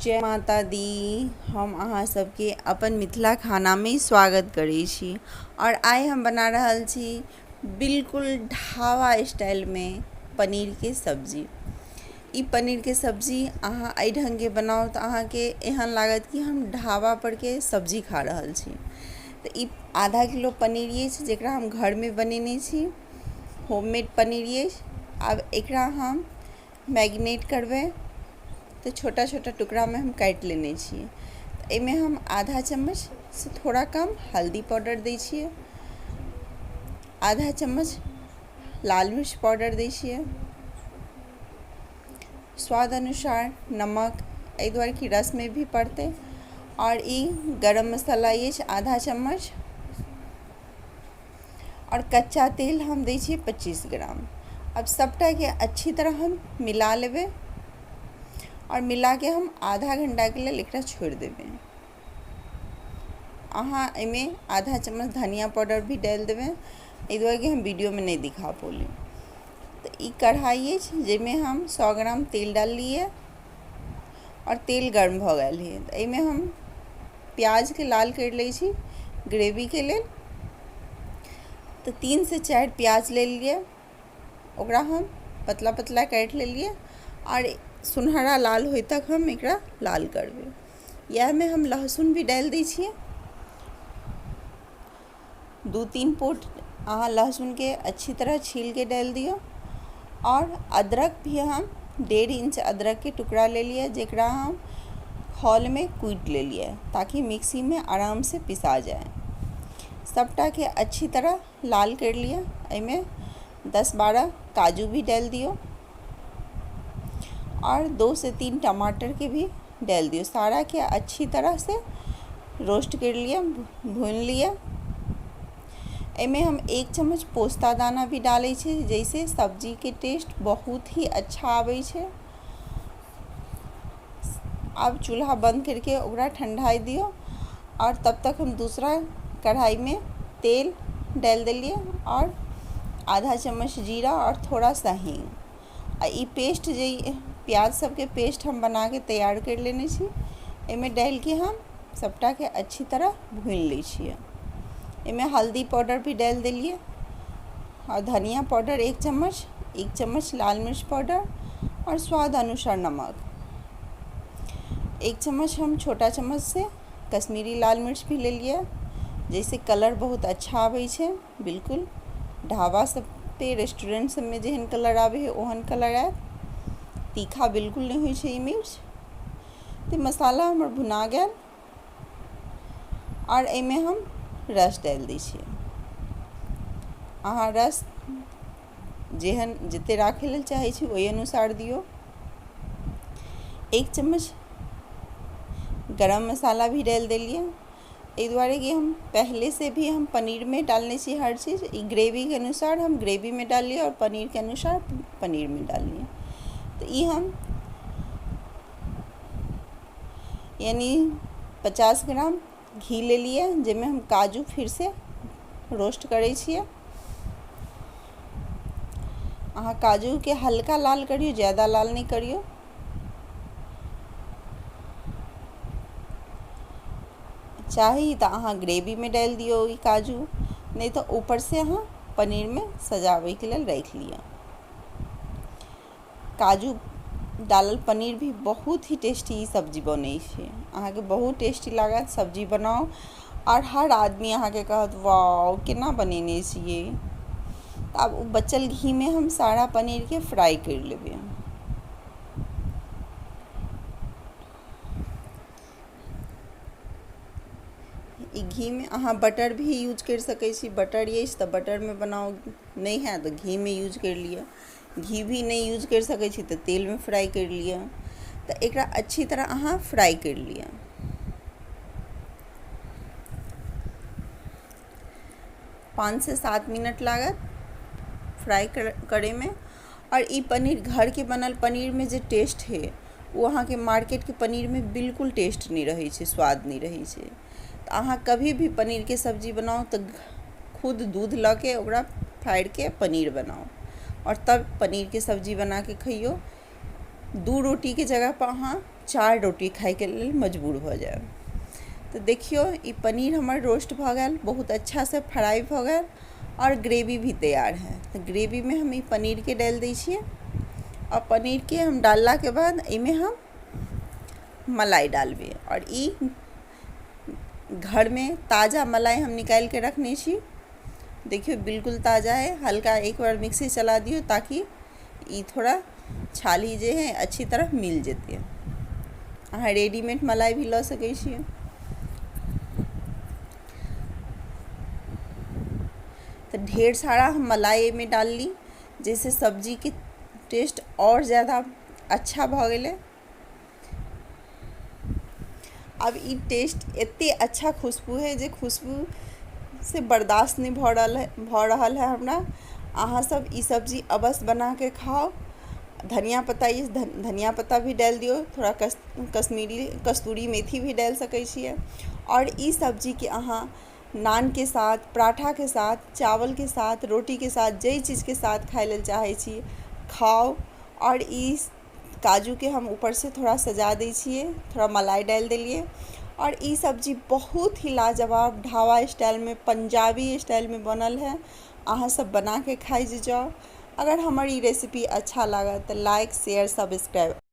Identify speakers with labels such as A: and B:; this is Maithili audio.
A: जय माता दी। हम अहाँ सबके अपन मिथिला खानामे स्वागत करै छी। और आइ हम बना रहल छी बिल्कुल ढाबा स्टाइलमे पनीरके सब्जी। ई पनीरके सब्जी अहाँ एहि ढङ्गके बनाउ तऽ अहाँके एहन लागत कि हम ढाबा परके सब्जी खा रहल छी। तऽ ई आधा किलो पनीर अछि जकरा हम घरमे बनेने छी, होममेड पनीर अछि। आब एकरा हम मैरिनेट करबै तऽ छोटा छोटा टुकड़ामे हम काटि लेने छियै। एहिमे हम आधा चम्मचसँ थोड़ा कम हल्दी पाउडर दै छियै, आधा चम्मच लाल मिर्च पाउडर दै छियै, स्वाद अनुसार नमक, एहि दुआरे कि रसमे भी पड़तै, आओर ई गरम मसाला अछि आधा चम्मच, आओर कच्चा तेल हम दै छियै 25 ग्राम। आब सभटाके अच्छी तरह हम मिला लेबै आओर मिलाके हम आधा घण्टाके लेल एकरा छोड़ि देबै। अहाँ एहिमे आधा चम्मच धनिया पाउडर भी डालि देबै, एहि दुआरे कि हम वीडियोमे नहि दिखा पौली। तऽ ई कढ़ाइ अछि जाहिमे हम 100 ग्राम तेल डाललियै आओर तेल गर्म भऽ गेल है। तऽ एहिमे हम प्याजके लाल करि लै छी ग्रेवीके लेल। तऽ 3 से 4 प्याज ले लियै, ओकरा हम पतला पतला काटि लेलियै आओर सुनहरा लाल होइ तक हम एकरा लाल करबै। इएहमे हम लहसुन भी डालि दै छियै, 2-3 पोट अहाँ लहसुनके अच्छी तरह छीलके डालि दियौ। आओर अदरक भी हम 1.5 इंच अदरकके टुकड़ा लेलियै जकरा हम खौलमे कूटि लेलियै ताकि मिक्सीमे आरामसँ पिसा जाय। सभटाके अच्छी तरह लाल करि लिअ। एहिमे 10-12 काजू भी डालि दियौ और 2 से 3 टमाटरके भी डालि दियौ। साराके अच्छी तरहसँ रोस्ट करि लिअ, भूनि लिअ। एहिमे हम 1 चम्मच पोस्ता दाना भी डालै छी जाहिसँ सब्जीके टेस्ट बहुत ही अच्छा आबै छै। आब चूल्हा बंद करके ओकरा ठंडाइ दियौ और तब तक हम दूसरा कढ़ाईमे तेल डालि देलियै और आधा चम्मच जीरा और थोड़ा सा हींग। आ ई पेस्ट जे प्याज सबके पेस्ट हम बनाके तैयार करि लेने छी, एहिमे डालिके हम सभटाके अच्छी तरह भूनि लै छियै। एहिमे हल्दी पाउडर भी डालि देलियै और धनिया पाउडर 1 चम्मच, 1 चम्मच लाल मिर्च पाउडर और स्वाद अनुसार नमक। 1 चम्मच हम छोटा चम्मच से कश्मीरी लाल मिर्च भी लेलियै जैसे कलर बहुत अच्छा आबै छै। बिल्कुल ढाबा सब पे रेस्टोरेंट सबमे जेहन कलर आबै है ओहन कलर आयत, तीखा बिल्कुल नहि होइ छै ई मिर्च। तऽ मसाला हमर भुना गेल आओर एहिमे हम रस डालि दै छियै। अहाँ रस जेहन जतेक राखै लेल चाहै छी ओहि अनुसार दियौ। 1 चम्मच गरम मसाला भी डालि देलियै, एहि दुआरे कि हम पहले से भी हम पनीरमे डालने छी हर चीज। ई ग्रेवीके अनुसार हम ग्रेवीमे डाललियै आओर पनीरके अनुसार पनीरमे डाललियै। तऽ ई हम यानी 50 ग्राम घी लेलियै जाहिमे हम काजू फिरसँ रोस्ट करै छियै। अहाँ काजूके हल्का लाल करियौ, ज्यादा लाल नहि करियौ। चाही तऽ अहाँ ग्रेवीमे डालि दियौ ई काजू, नहि तऽ ऊपरसँ अहाँ पनीरमे सजाबैके लेल राखि लिअ। काजू डालल पनीर भी बहुत ही टेस्टी ई सब्जी बनै छै, अहाँके बहुत टेस्टी लागत। सब्जी बनाउ आओर हर आदमी अहाँके कहत वाव केना बनेने छियै। तऽ आब ओ बचल घीमे हम सारा पनीरके फ्राइ करि लेबै। ई घीमे अहाँ बटर भी यूज करि सकै छी, बटर अछि तऽ बटरमे बनाउ, नहि है तऽ घीमे यूज करि लिअ। घी भी नहि यूज करि सकै छी तऽ तेलमे फ्राइ करि लिअ। तऽ एकरा अच्छी तरह अहाँ फ्राइ करि लिअ। 5 से 7 मिनट लागत फ्राइ करैमे। आओर ई पनीर घरके बनल पनीरमे जे टेस्ट हइ ओ अहाँके मार्केटके पनीरमे बिल्कुल टेस्ट नहि रहै छै, स्वाद नहि रहै छै। तऽ अहाँ कभी भी पनीरके सब्जी बनाउ तऽ खुद दूध लऽ के ओकरा फाड़िके पनीर बनाउ आओर तब पनीरके सब्जी बनाके खइयौ, दू रोटीके जगहपर अहाँ चारि रोटी खाइके लेल मजबूर भऽ जायब। तऽ देखियौ, ई पनीर हमर रोस्ट भऽ गेल, बहुत अच्छासँ फ्राइ भऽ गेल आओर ग्रेवी भी तैयार है। तऽ ग्रेवीमे हम ई पनीरके डालि दै छियै आओर पनीरके हम डाललाके बाद एहिमे हम मलाई डालबै। आओर ई घरमे ताजा मलाई हम निकालिके रखने छी। देखियौ, बिल्कुल ताजा है। हल्का एक बार मिक्सी चला दियौ ताकि ई थोड़ा छाली जे है अच्छी तरह मिल जेतै। अहाँ रेडीमेड मलाई भी लऽ सकै छियै। तऽ ढेर सारा हम मलाई एहिमे डालली, जाहिसँ सब्जीके टेस्ट आओर ज्यादा अच्छा भऽ गेलै। आब ई टेस्ट एतेक अच्छा खुशबू हइ जे खुशबूसँ बर्दाश्त नहि भऽ रहल है हमरा। अहाँसभ ई सब्जी अवश्य बनाके खाउ। धनिया पत्ता, ई धनिया पत्ता भी डालि दियौ, थोड़ा कश्मीरी कस्तूरी मेथी भी डालि सकै छियै। आओर ई सब्जीके अहाँ नानके साथ, पराठाके साथ, चावलके साथ, रोटीके साथ, जाहि चीजके साथ खाइ लेल चाहै छी, खाउ। आओर ई काजूके हम ऊपरसँ थोड़ा सजा दै छियै। थोड़ा मलाई डालि देलियै आओर ई सब्जी बहुत ही लाजवाब ढाबा स्टाइलमे, पंजाबी स्टाइलमे बनल है। अहाँसभ बनाके खाइ जे जाउ। अगर हमर ई रेसिपी अच्छा लागत तऽ लाइक, शेयर, सब्सक्राइब।